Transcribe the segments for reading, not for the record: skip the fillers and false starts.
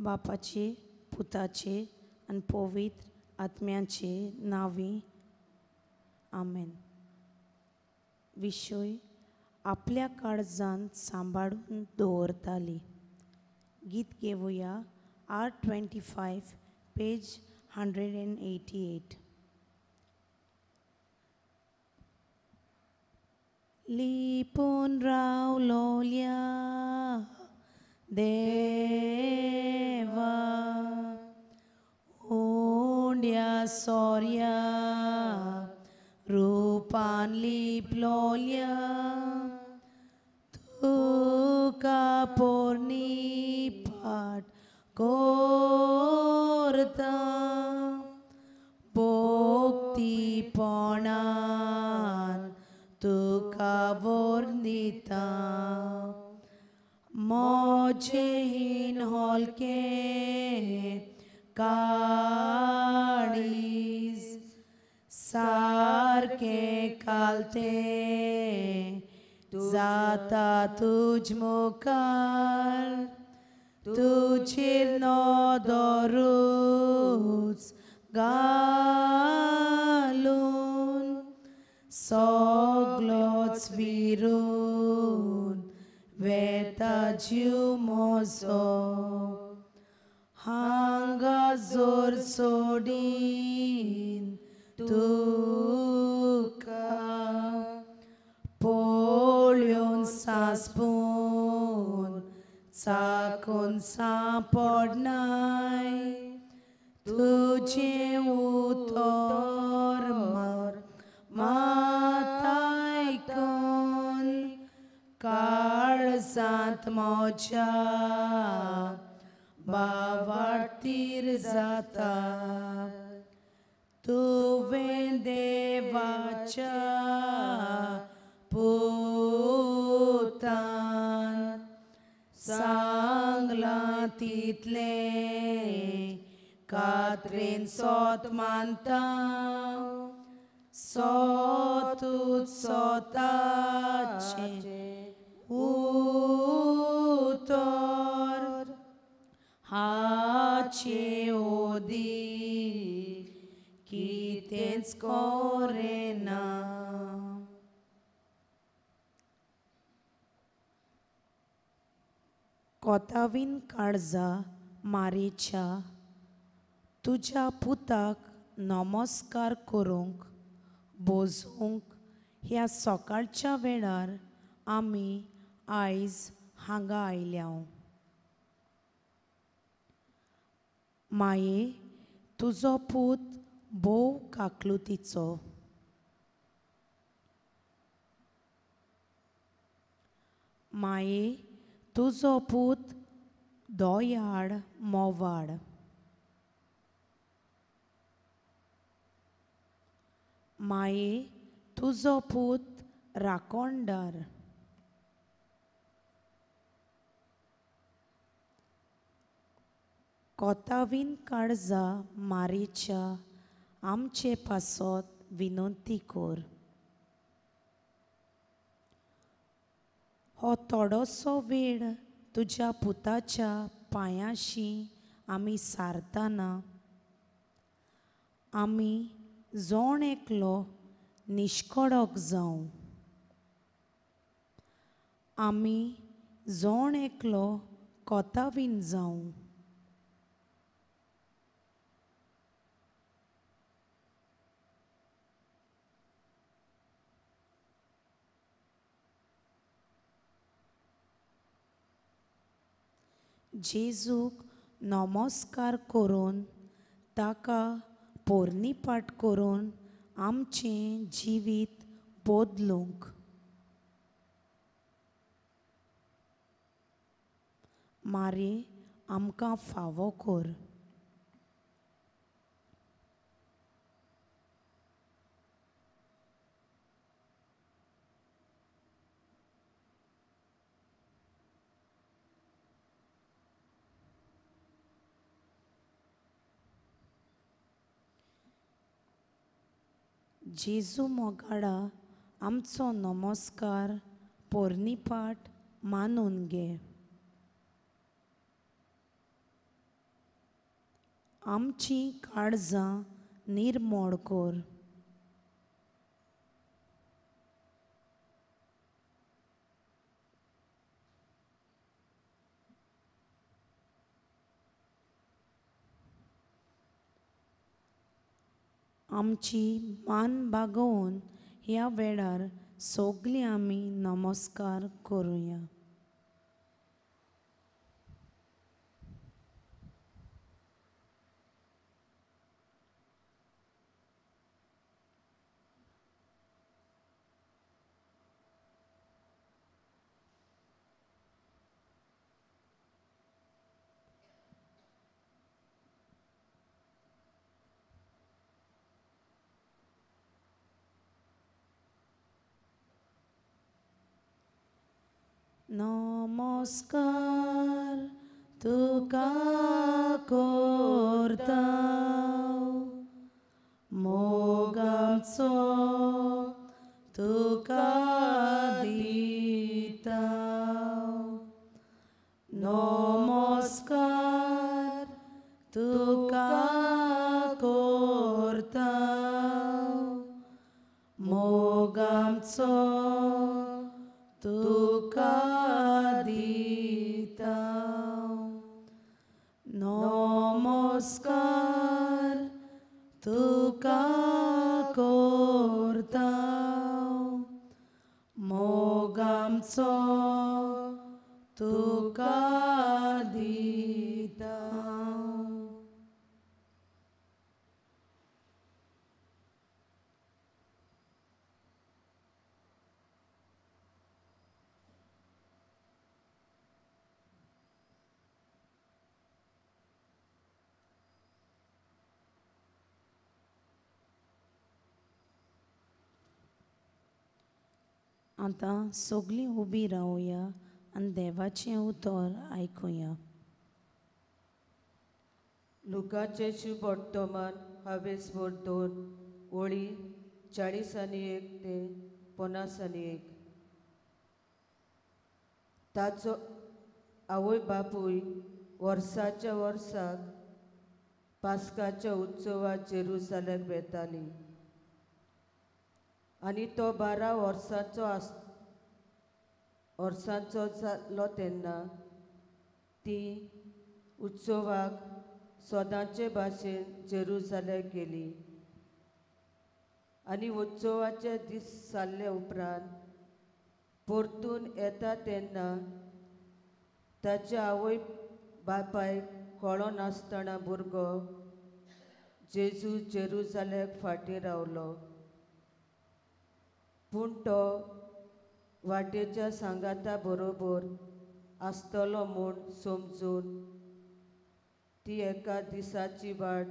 बापाचे पुताचे आनी पवित्र आत्म्याचे नांवी आमेन. विशय आपल्या काळजांत सांबाळून दवरताली. गीत घेवया R25 page 188. लिपून रावलोल्या देवा उंड्या सोर्या रूपान लिपलोल्या तुका पोरणी पाट करता भक्तीपणान तुका वर्णिता मोजेहीन हलके काळीज सारके कालते जाता तुज मुखार तुजेर नदरूच घालून सगलोच विरून वेता जीव म्हजो हांगा जोर सोडीन तुका पळोवन सांसपून चाकून सांपडनाय तुजें उतर मात आयकून काळजांत म्हज्या बावाटीर जाता तुवें देवाच्या पुतान सांगलां तितलें कात्रेन सोत मानता सोतूच सोताचें उतर हाचे ओदीक कितेंच करेना. कोतावीन काळजा मारीच्या तुज्या पुताक नमस्कार करूंक बोजूंक ह्या सकाळच्या वेळार आमी आयज हांगा आयल्या. माये तुजो पूत भोव काकलुतीचो. माये तुजो पूत दोयाळ मोवाळ. माये तुजो पूत राखणदार. कोतावीन काळजा मारीच्या आमचे पासत विनंती कर. हो थोडोसो वेळ तुज्या पुताच्या पांयांशी आमी सारतना आमी जोण एकलो निश्कडक जावं. आमी जोण एकलो कोतावीन जावं. जेजूक नमस्कार करून ताका पोरणीपाठ करून आमचें जिवीत बदलूंक मारे आमकां फावो कर. जेजू मोगाडा आमचो नमस्कार पोरणीपाठ मानून घे. आमची काळजां निर्मोळ कर. आमची मान बागोवन ह्या वेळार सगळीं आमी नमस्कार करुया. नमस्कार तुका करता मोगाचो तुका दिता. नमस्कार तुका करता मोगाचो तुका दिता. नमस्कार तुका करता मोगाचो तुका दिता. आतां सगळीं उबी रावया आनी देवाचें उतर आयकुया. लुकाचें शुभवर्तमान हावेसभर 2 ओळी 40 आनी 1 ते 50 आनी 1. ताचो आवय बापूय वर्साच्या वर्साक पास्काच्या उत्सवाक जेरुजालेक वेताली आनी तो 12 वर्सांचो जालो तेन्ना ती उत्सवाक सदांचे भाशेन जेरुजालेक गेली. आनी उत्सवाचे दीस जाल्ले उपरांत परतून येता तेन्ना ताच्या आवय बापायक कळनासतना भुरगो जेजू जेरुजालेक फाटीं रावलो. पूण तो वाटेच्या सांगाता बरोबर आसतलो म्हूण समजून ती एका दिसाची वाट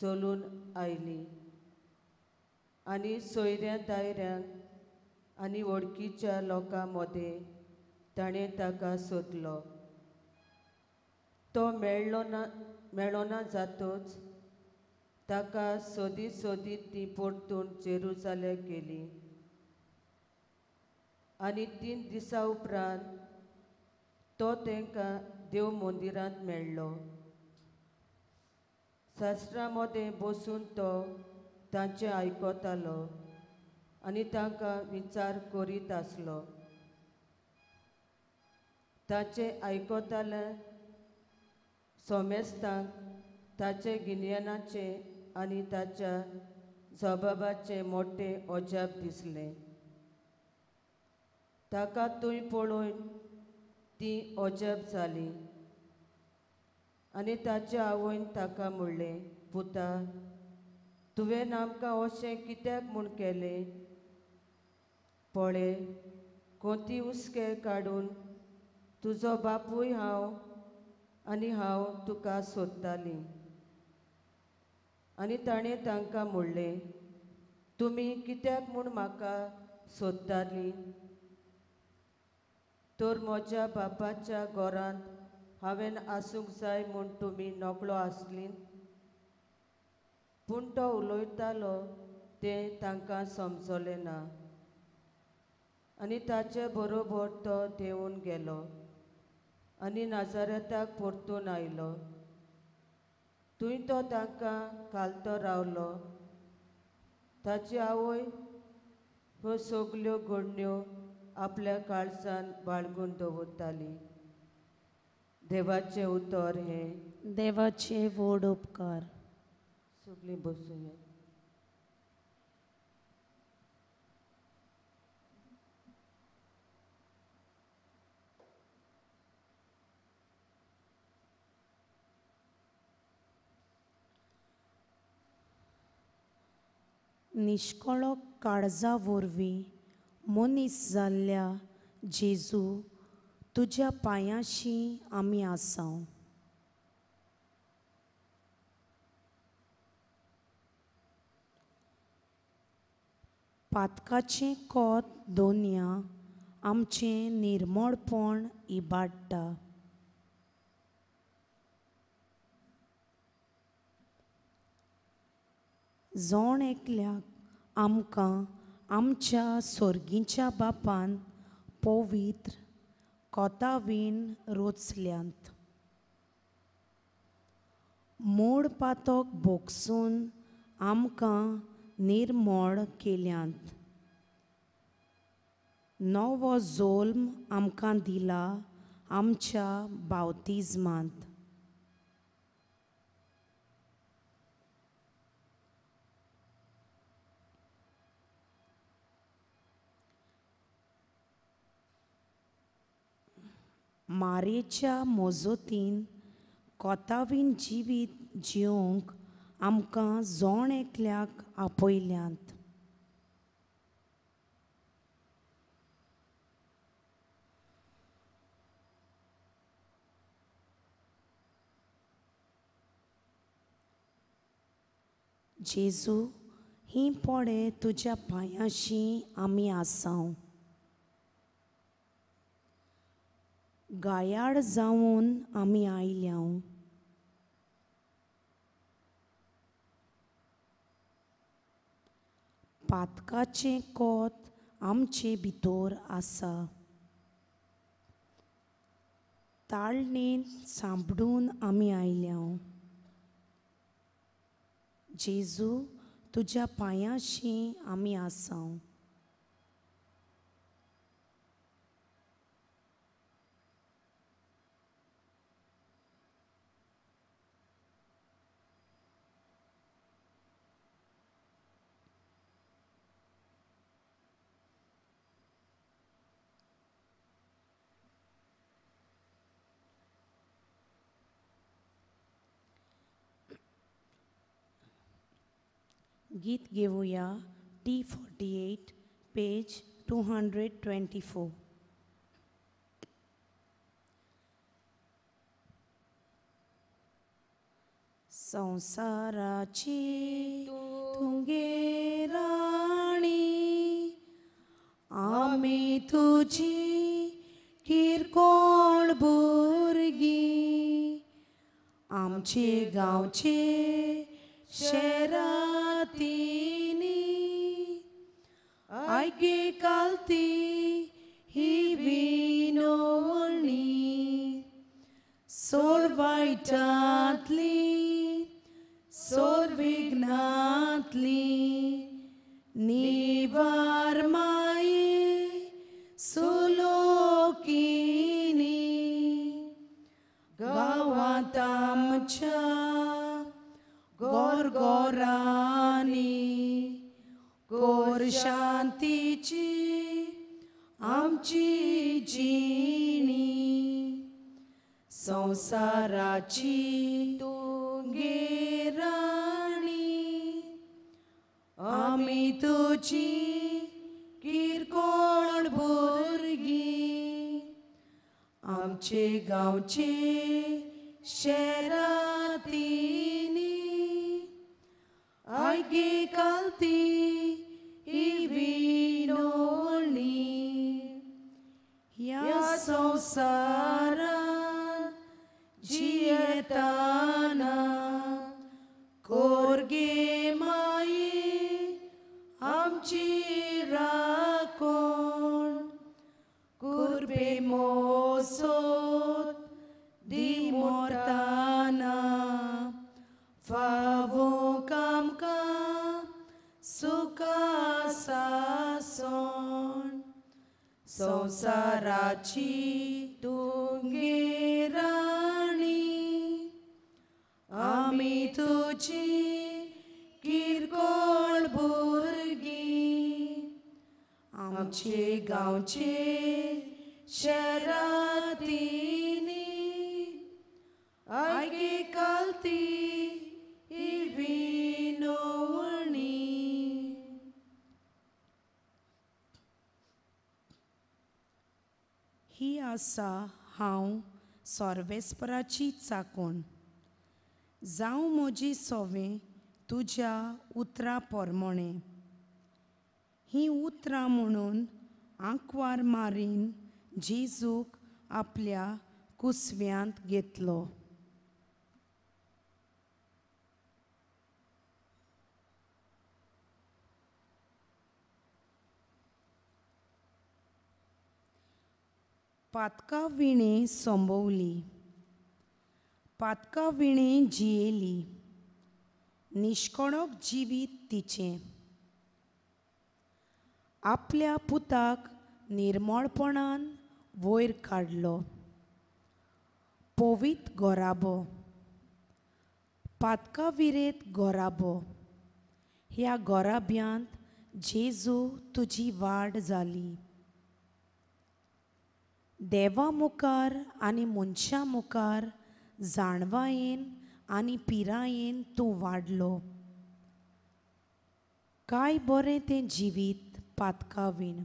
चलून आयली आनी सोयऱ्या दायऱ्यांक आनी वळखीच्या लोकां मदें ताणें ताका सोदलो. तो मेळ्ळो ना जातच ताका सोदीत सोदीत ती परतून जेरुजालेक गेली. आनी 3 दिसां उपरांत तो तांकां देव मंदिरांत मेळ्ळो. शास्त्रा मदें बसून तो तांचें आयकतालो आनी तांकां विचार करीत आसलो. ताचें आयकताले सोमेस्तांक ताचे गिन्यानाचें आनी ताच्या जबाबाचें मोटें अजाप दिसलें. ताका थंय पळोवन ती अजाप जाली आनी ताच्या आवयन ताका म्हणलें, पुता, तुवें आमकां अशें कित्याक म्हूण केलें? पळय, कोती हुस्के काडून तुजो बापूय हांव आनी हांव तुका सोदतालीं. आनी ताणें तांकां म्हणलें, तुमी कित्याक म्हूण म्हाका सोदतालीं? तर म्हज्या बापाच्या घरांत हांवें आसूंक जाय म्हूण तुमी नकळो आसलीं? पूण तो उलयतालो तें तांकां समजलें ना आनी ताचे बरोबर तो देंवून गेलो आनी नाजारेताक परतून आयलो. थंय तो तांकां घालतो रावलो. ताची आवय ह्यो सगल्यो घडण्यो आपल्या काळजान बाळगून दवरताली. देवाचें उतर हें. देवाचे व्हड उपकार. सगळीं बसुया. निश्कळो काळजा वरवीं मनीस जाल्ल्या जेजू तुज्या पांयांशी आमी आसां. पातकाचें कोत दोनया आमचें निर्मळपण इबाडटा. जण एकल्याक आमकां आमच्या सोर्गीच्या बापान पवित्र कोतावीन रोचल्यांत. मोड पातक भोगसून आमकां निर्मळ केल्यांत. नवो जोल्म आमकां दिला आमच्या बावतिज्मांत. मारेच्या मोजोतीन कोतावीन जिवीत जिवंक आमकां जण एकल्याक आपयल्यांत. जेजू ही पोडे तुज्या पांयांशी आमी आसां. गायाळ जावन आमी आयल्या. पातकाचें कोत आमचे भितर आसा. ताळणेंत सांपडून आमी आयल्या. जेजू तुज्या पांयांशी आमी आसां. गीत घेवया T48 page 224. संवसाराची तुगे राणी आमी तुजी किरकोळ भुरगीं आमचे गांवचे शेरातिनी आयगे कालती ही विनवणी सोड वायटांतली सोड विघ्नांतली निवार माये सुलोकिनी गांवांत आमच्या गोरगोरांनी कोर शांतीची आमची जिणी संवसाराची तुगे राणी आमी तुजी किरकोळ भुरगीं आमचे गांवचे शेरातिनी आयगे कालती ही विनवणी ह्या संवसारांत जियेताना कोरगे माये आमची राखण कुर्बे मोसोत दी मोरताना फावोंक आमकां सुखा सासण संवसाराची तुगे राणी आमी तुजी किरकोळ भुरगीं आमचे गांवचे शहरांनी आयगे कालती ही विनवणी. ही आसा हांव सर्वेस्पराची चाकोण जावं म्हजी सोवें तुज्या उतरां पोरमोणें. हीं उतरां म्हणून आंकवार मारीन जेजूक आपल्या कुसव्यांत घेतलो. पातका विणें सोंबवली पातका विणें जियेली निश्कोणक जिवीत तिचें आपल्या पुताक निर्मळपणान वयर काडलो. पवित्र गोराबो पातका विरेत गोराबो ह्या गोराब्यांत जेजू तुजी वाड जाली. देवा मुखार आनी मनशां मुखार जाणवायेन आनी पिरायेन तूं वाडलो. काय बरें तें जिवीत पातकावीण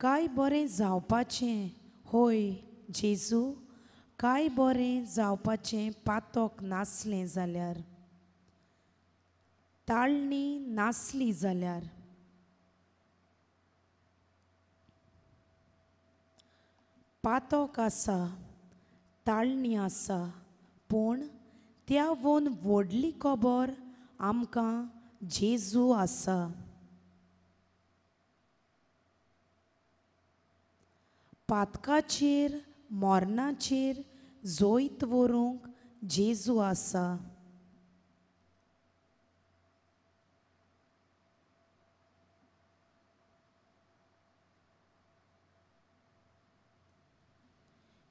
काय बरें जावपाचें होय जेजू काय बरें जावपाचें पातक नासलें जाल्यार ताळणी नासली जाल्यार. पातक आसा ताळणी आसा पूण त्या वोन व्हडली खबर आमकां जेजू आसा. पातकाचेर मरणाचेर जैत व्हरूंक जेजू आसा.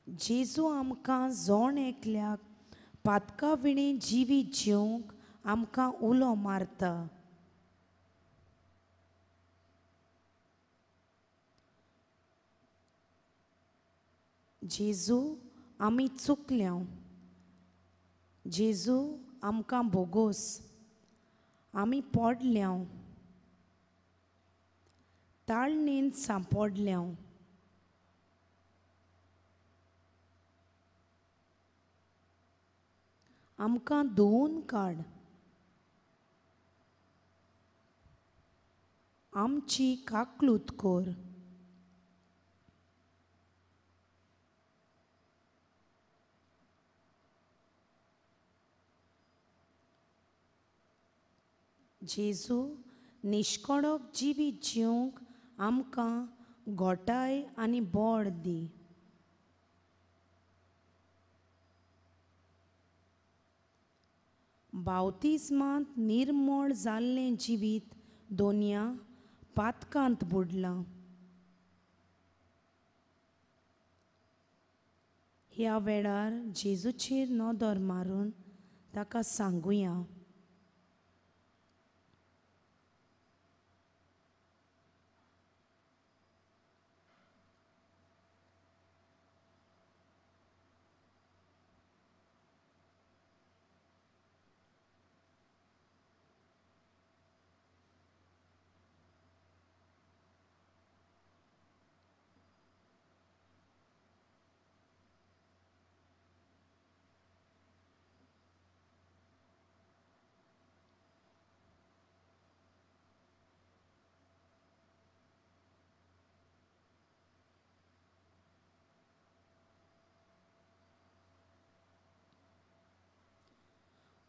जेजू आमकां जोण एकल्याक पातका विणें जिवीत जिवंक आमकां उलो मारता. जेजू आमी चुकल्या जेजू आमकां बोगोस आमी पडल्या ताळणेन सांपडल्या. आमकां धुवून काड आमची काकलूत कर. जेजू निश्कोणक जिवीत जिवंक आमकां घोटाय आनी बळ दी. बावतिज्मांत निर्मळ जाल्लें जिवीत दोनया पातकांत बुडलां. ह्या वेळार जेजूचेर नदर मारून ताका सांगुया.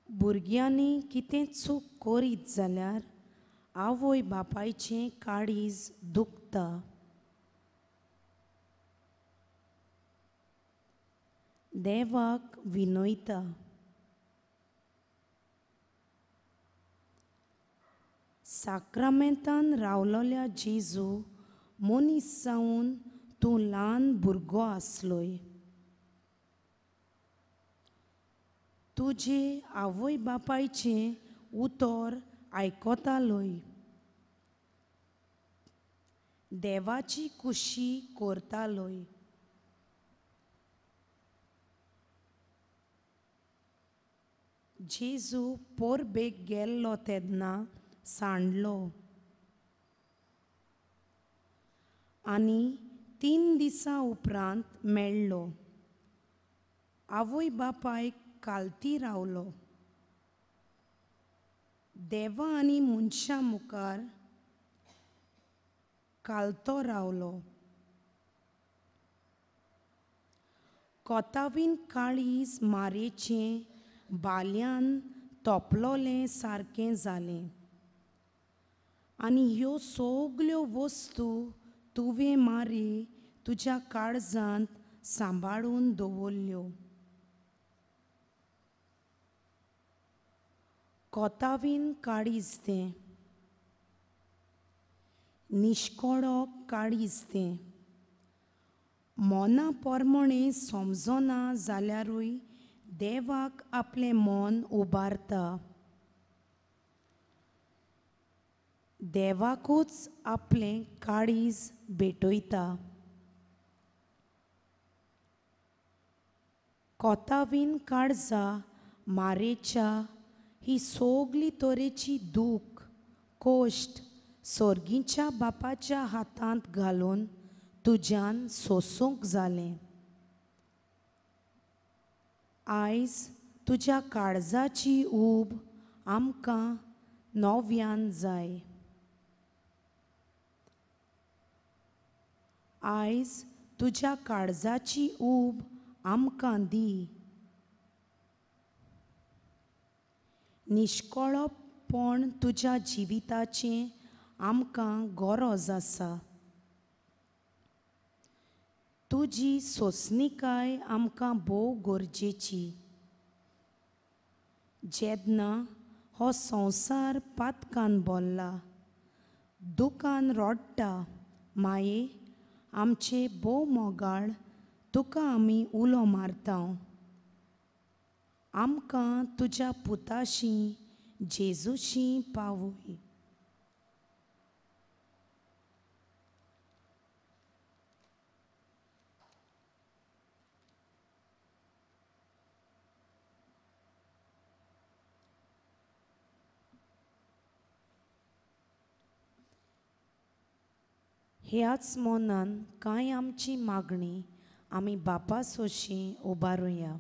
भुरग्यांनी कितें चूक करीत जाल्यार आवय बापायचें काळीज दुखता. देवाक विनयता. साक्रामेंतान रावलोल्या जेजू मनीस जावन तूं ल्हान भुरगो आसलोय. तुजे आवय बापायचें उतर आयकतालोय. देवाची खुशी करतालोय. जेजू पोरबेक गेल्लो तेन्ना सांडलो आनी 3 दिसां उपरांत मेळ्ळो. आवय बापायक कालती रावलो. देवा आनी मनशां मुखार कालतो रावलो. कोतावीन काळीज मारेचें बाल्यान तोपलोलें सारकें जालें आनी ह्यो सगल्यो वस्तू तुवें मारी तुज्या काळजांत सांबाळून दवरल्यो. कोतावीन काळीज तें, निश्कोडो काळीज तें, मना पोरमणे समजना जाल्यारूय देवाक आपलें मन उबारता. देवाकूच आपलें काळीज भेटयता. कोतावीन काळजा मारेच्या ही सगली तरेची दूख कश्ट सोर्गीच्या बापाच्या हातांत घालून तुज्यान सोसूंक जालें. आयज तुज्या काळजाची ऊब आमकां नव्यान जाय. आयज तुज्या काळजाची ऊब आमकां दी. निश्कळपण तुज्या जिविताचें आमकां गरज आसा. तुजी सोंसणीकाय आमकां भोव गरजेची. जेन्ना हो संवसार पातकान भरला, दुकान रडटा, माये आमचे भोव मोगाळ तुका आमी उलो मारता. आमकां तुज्या पुताशी जेजूशी पावय. ह्याच मनान कांय आमची मागणी आमी बापा सोशी उबारुया.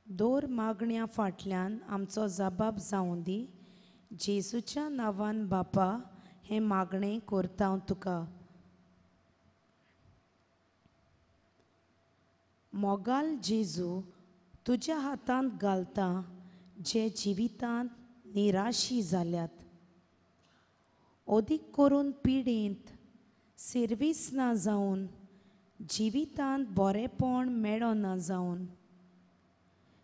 दोर मागण्या फाटल्यान आमचो जबाब जावं दी. जेजूच्या नांवान बापा हें मागणें करता हांव तुका. मोगाल जेजू तुज्या हातांत घालता जे जिवितांत निराशी जाल्यात, अदीक करून पिडेंत सिर्वीस ना जावन, जिवितांत बरेंपण मेळना जावन,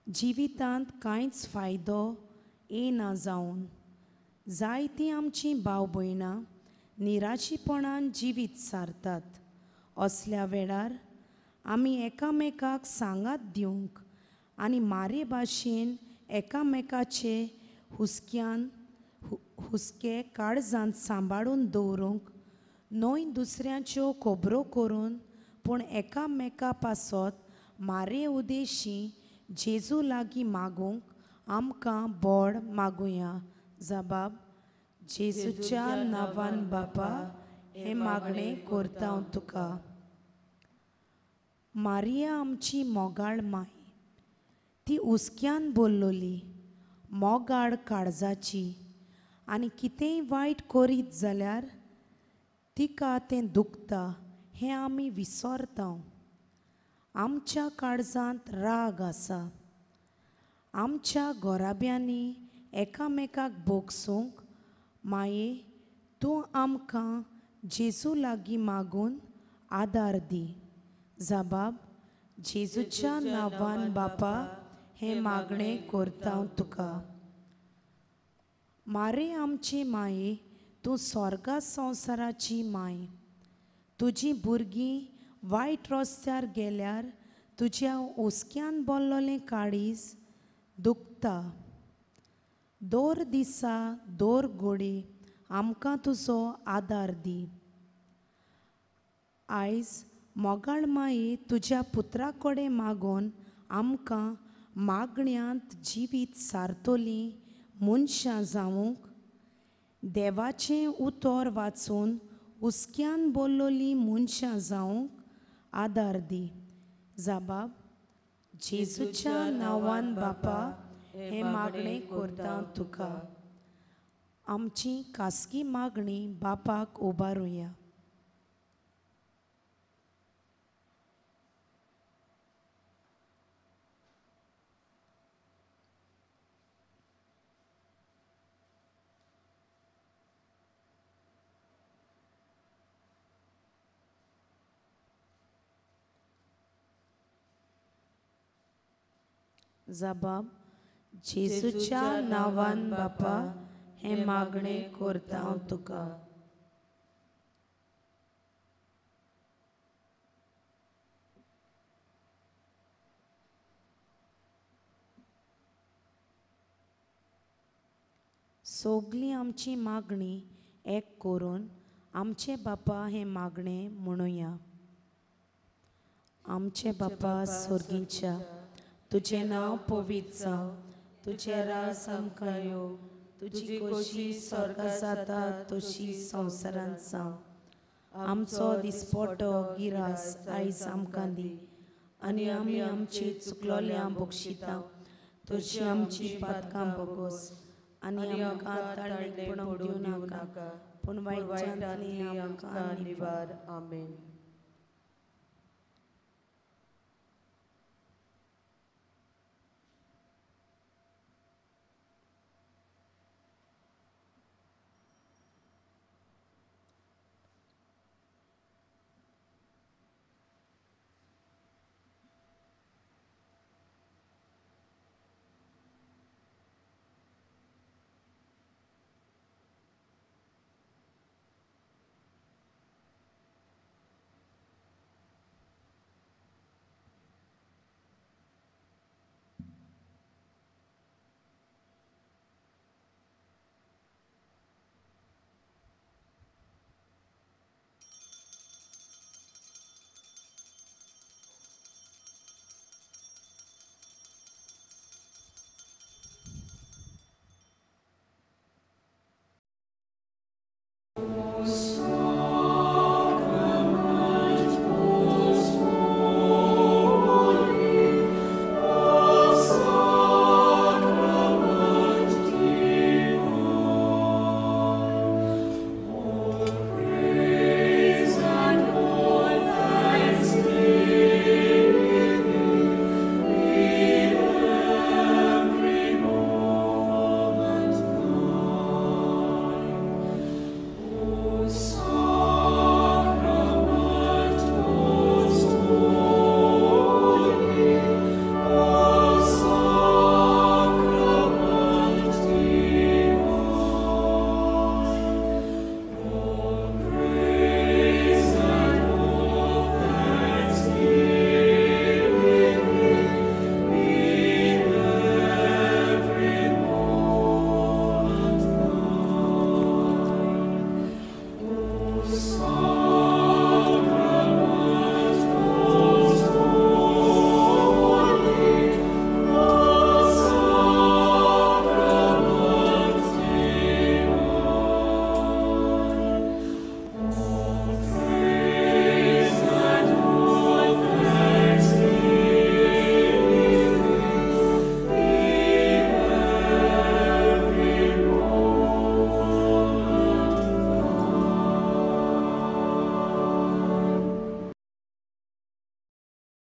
जिवितांत कांयच फायदो येना जावन जायतीं आमचीं भाव भयणां निराशीपणान जिवीत सारतात. असल्या वेळार आमी एकामेकाक सांगात दिवंक आनी मारे भाशेन एकामेकाचे हुस्क्यान हुस्के काळजांत सांबाळून दवरूंक न्हय दुसऱ्यांच्यो खबरो करून पूण एकामेका पासत मारे उदेशी जेजू लागीं मागूंक आमकां बोड मागुया. जबाब जेजूच्या नांवान बापा हें मागणें करता हांव तुका. मारिया आमची मोगाळ माय, ती हुस्क्यान बोल्लोली, मोगाळ काळजाची आनी कितेंय वायट करीत जाल्यार तिका तें दुखता हें आमी विसरता. आमच्या काळजांत राग आसा. आमच्या घराब्यांनी एकामेकाक भोगसूंक माये तूं आमकां जेजू लागीं मागून आदार दी. जबाब जेजूच्या नांवान बापा हें मागणें करता तुका. मारे आमची माये, तूं स्वर्गा संवसाराची माय. तुजी भुरगीं वायट रस्त्यार गेल्यार तुज्या हुस्क्यान बोल्लोलें काळीज दुखता. दर दिसा दर घोडी आमकां तुजो आदार दी. आयज मोगाळ माये तुज्या पुत्रा कडेन मागून आमकां मागण्यांत जिवीत सारतलीं मनशां जावंक, देवाचें उतर वाचून हुस्क्यान बोल्लोलीं मनशां जावंक आदार दी. जाबाब जेजूच्या नांवान बापा हें मागणें करता तुका. आमची खासगी मागणी बापाक उबारुया. जबाब जेजूच्या नांवान बापा हें मागणें करता हांव तुका. सगळीं आमची मागणी एक करून आमचे बापा हें मागणें म्हणुया. आमचे बापा स्वर्गीच्या, तुजें नांव पवित्र जावं, तुजें राज आमकां येवं, तुजी खोशी स्वर्गांत जाता तशी संवसारांत जावं. आमचो दिसपटो गिरास आयज आमकां दी आनी आमी आमची चुकलोल्या बक्षिता तशी आमची पातकां बोगोस आनी आमकां ताळणेक पडूंक दिवं नाका, पूण वायटांतली आमकां निवार. आमेन.